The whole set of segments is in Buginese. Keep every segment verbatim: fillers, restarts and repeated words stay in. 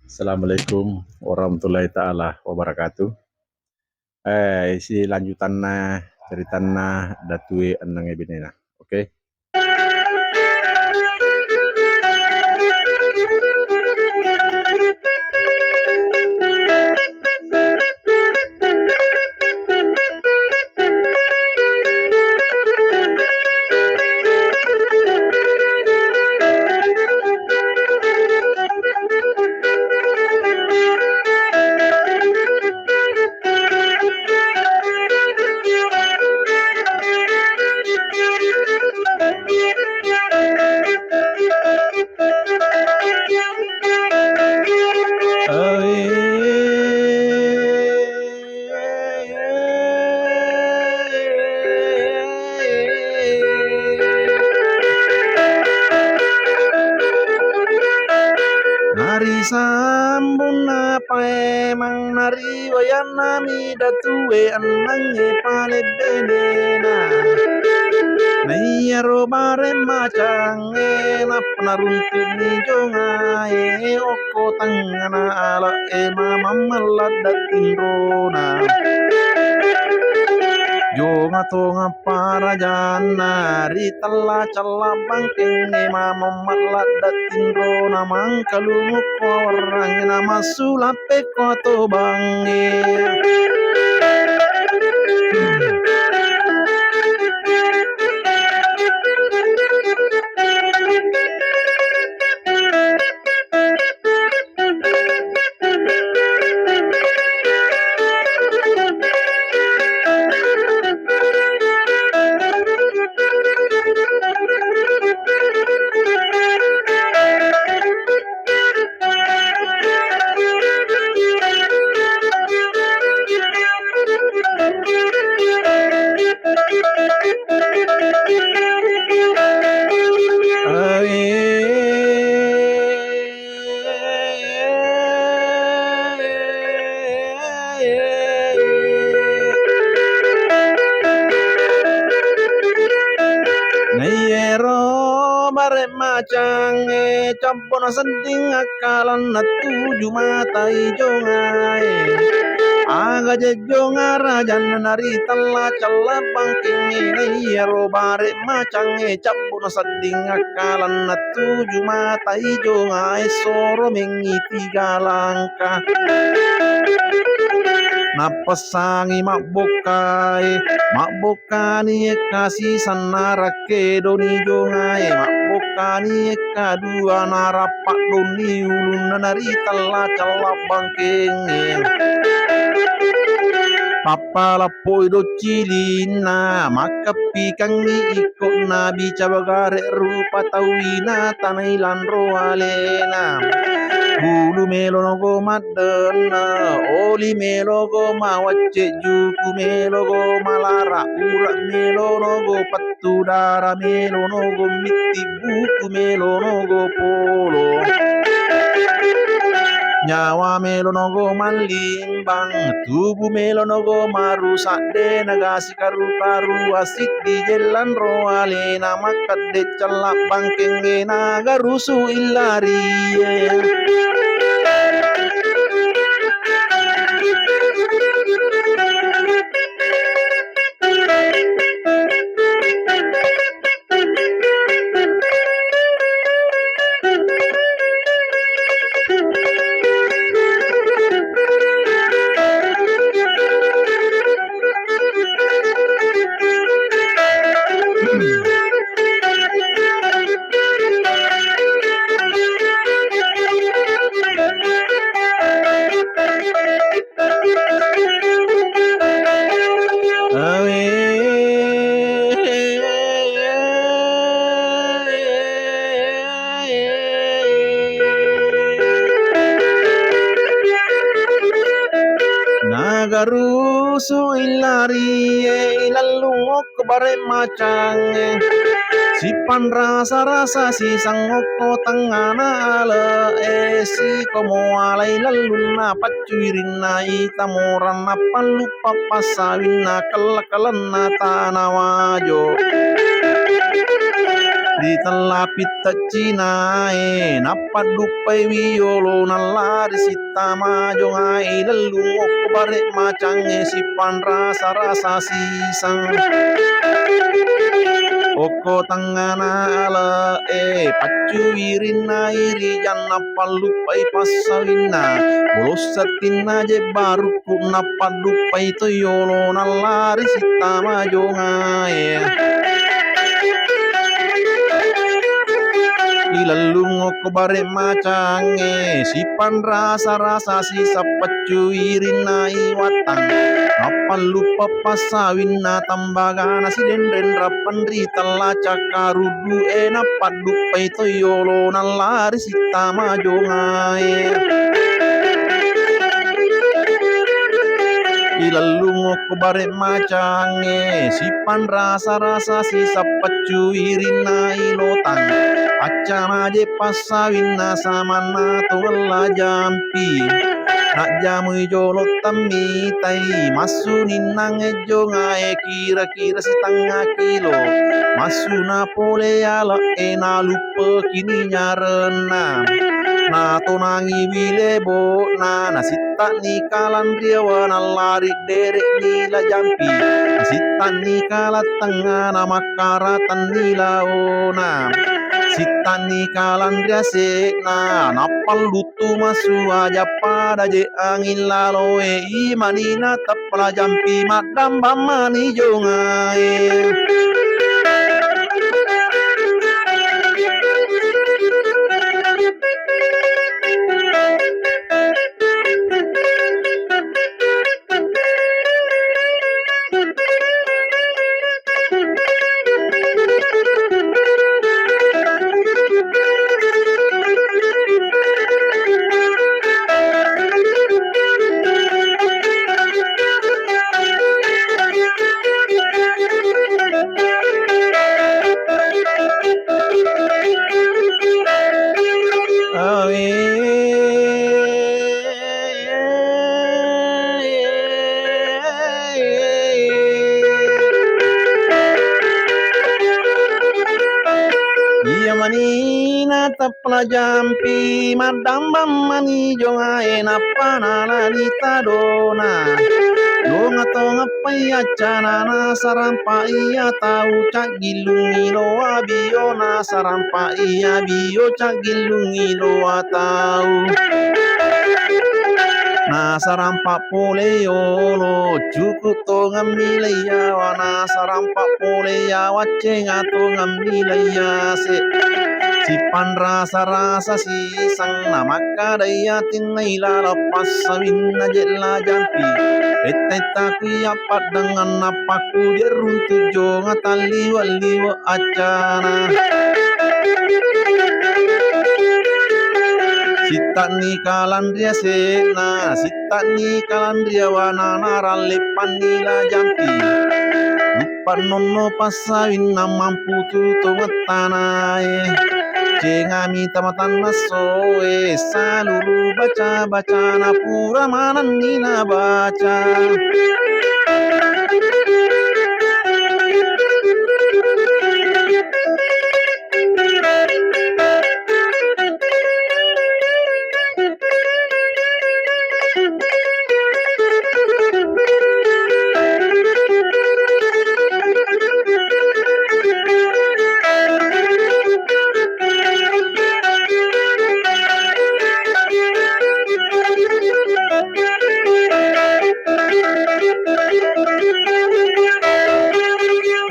Assalamualaikum warahmatullahi taala wabarakatuh. Eh, isi lanjutanna ceritanna Datue Ennengnge Benena. Oke. Nari sambunna paimeng, nari wayannami Datue Ennengnge palebbenena. Naiyaro bare macangnge, nappa naruntu'ni jongae okko tengngana ale'e, mamammalladda tinrona. Jonga tonga parajanna ri tella cella bangkengnge, mamammalladda tinrona, mangkalungukko warrangnge, namassu lappekko atobangnge. Naiyaro bare macangnge, cabbo'na sedding akkalanna tuju mata ijongae. Aga jejjonga rajanna nari tella cella bangkengnge, naiyaro bare macangnge, cabbo'na sedding akkalanna tuju mata ijongae, soro mengngi tiga langka. Nappessangi mabbokkae, mabbokkani ekka sisanna rakkedoni jongae, mabbokkani ekka dua narappa donni ulunna nari tella cella bangkengnge. Pappalappoi doccilinna, makkappikangngi ikko'na bica bagare rupa tauwina tanai lanro alena. Bulu melo nogo maddenna, oli melo go mawacce, juku melo go malara, ura melo nogo pettu, dara melo nogo mitti, buku melo nogo polo. Nyawa melo nogo mallimbang, tubu melo nogo marusa, de nagasi karu-karu, asiddi jellanro alena, makkedde cella bangkengnge, nagarusu illarie. Nagarusu illarie, ilellung okko bare macangnge. Sippanrasa-rasa sisang okko tengngana ale'e, sikomo alai lellunna paccuirinna ita moranna pallu pappasawinna kella-kellenna tana wajo. Ri tellapi teccinae, nappadduppai wiyolo nallari sittama jongae, lellung okko bare macangnge, sippanrasa-rasa siseng. Okko tengngana ale'e, paccu wirinnai rijang, nappalluppai passawinna, bolossa tinna jebbaru nappadduppai toyolo nallari sittama jongae. Ilellung okko bare macangnge, sippanrasa-rasa siseng, paccu wirinnai wattang, nappalluppa passawinna, tambagana sidenreng rappang ri tella cakkaruddu'e, nappadduppai toyolo nallari sittama jongae. Ilellung okko bare macangnge, sippanrasa-rasa siseng, paccu wirinnai lotang, accana je passawinna, samanna tongella jampi. Najjamui jolo temmitai, massu ninnang ejjongae, kira-kira sitengnga kilo. Massuna pole ale'e, naluppekini nyarenna. Natonangiwi lebo'na, nasitta'ni kalanriawa, nallari dere'ni La Jampi. Nasitta'ni kalattengngana, makkaratenni laona. Sitta'ni kalanriase'na, nappallu tu massu aja pada je anging laloe, i manina teppa La Jampi, maddambang mani jongae. Awe. Iya manina teppa La Jampi, maddambang mani jongae, nappa nalani tadona. Donga tongeppai accanana, sarampa iya tau, caggillungi loa biona, sarampa iya bio, caggillungi loa tau. Nasarampa pole yolo, cuku tongemmi leiyawa, nasarampa pole yawa, cenga tongemmi leiyase. Sippanrasa-rasa siseng, namakkadai atinna ilaleng passawinna je La Jampi. Etta-etta kuya paddangang, nappa kuje runtu jonga talliwe-liwe accana. Sitta'ni kalanriase'na, sitta'ni kalanriawana, naralleppanni La Jampi. Luppannonno passawinna, mampu tu tongettanae. Cengami tamatanna soe, saluru baca-bacana pura manenni nabaca.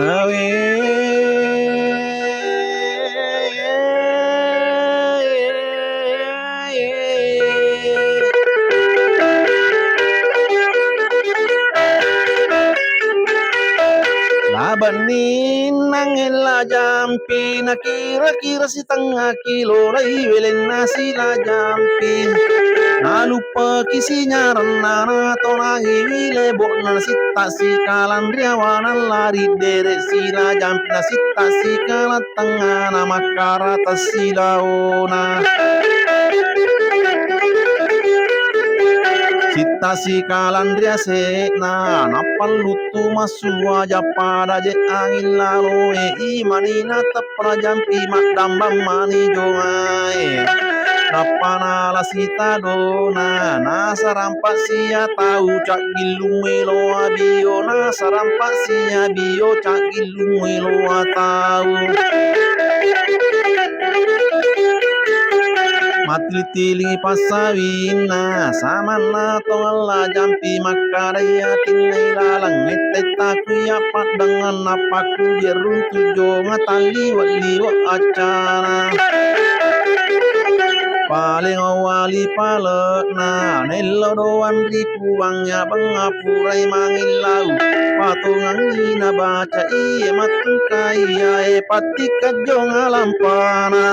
Awe. Labenninnang La Jampi, nakira-kira sitengnga kilo laiwelenna si La Jampi. Naluppaki sinyarenna, natonangiwi lebo'na, nasitta sikalanriawana, lari dere si La Jampi, nasitta sikalang tengngana, makkara tessilaona. Sitta Tasi kalanri ase'na, nappalluttu massuaja pada je angin laloe, imani nateppra jampi maddambang mani jongae. Nappa nala sitadona, nasarampa sia tau caggillung melo abio, nasarampa sia bio caggillung melo atau. Mattili-tilingi passawinna, samanna tongella jampi makkadai atinna ilaleng, metta-etta kuya paddanganna pakku jerrung tujjonga talliwe-liwe accana. Paleng awali pale'na, nello doang ri puang ya bang apurai mangillau, patongangi nabaca iye mattungkai yae patti kajjong alampana.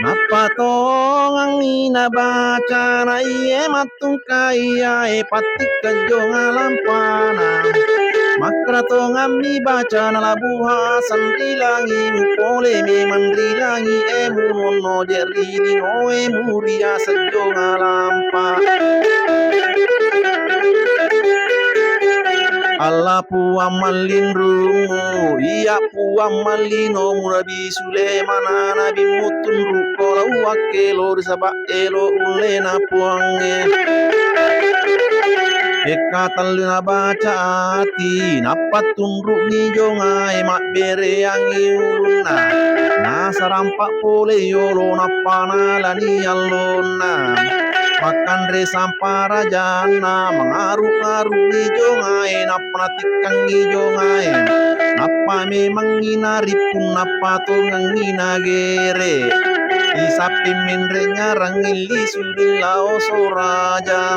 Nappa tongangngi nabaca na iye mattungkai yae patti kajjong alampana. Makkeda tongammi baca na labuha sanri langi, mupole memang ri langi e muronno je ri linoe muria sejjong alampa. Alla Puang mallinrummu, iya Puang mallinomu, Nabi Sulaimana, Nabi muttunrukko lao wakkelo ri saba elo ullena Puangnge. Ekka tellu nabaca ati, nappa tunrukni jongae mabbereangngi ulunna. Nasarampa pole yolo, nappa nalani allonna. Makkanre samparajanna, mangaru-ngaruni jongae, nappa natikkangngi jongae. Nappa memangngi narippu, nappa tongengngi nagere. Isappi menre nyarangngi lisu lao soraja.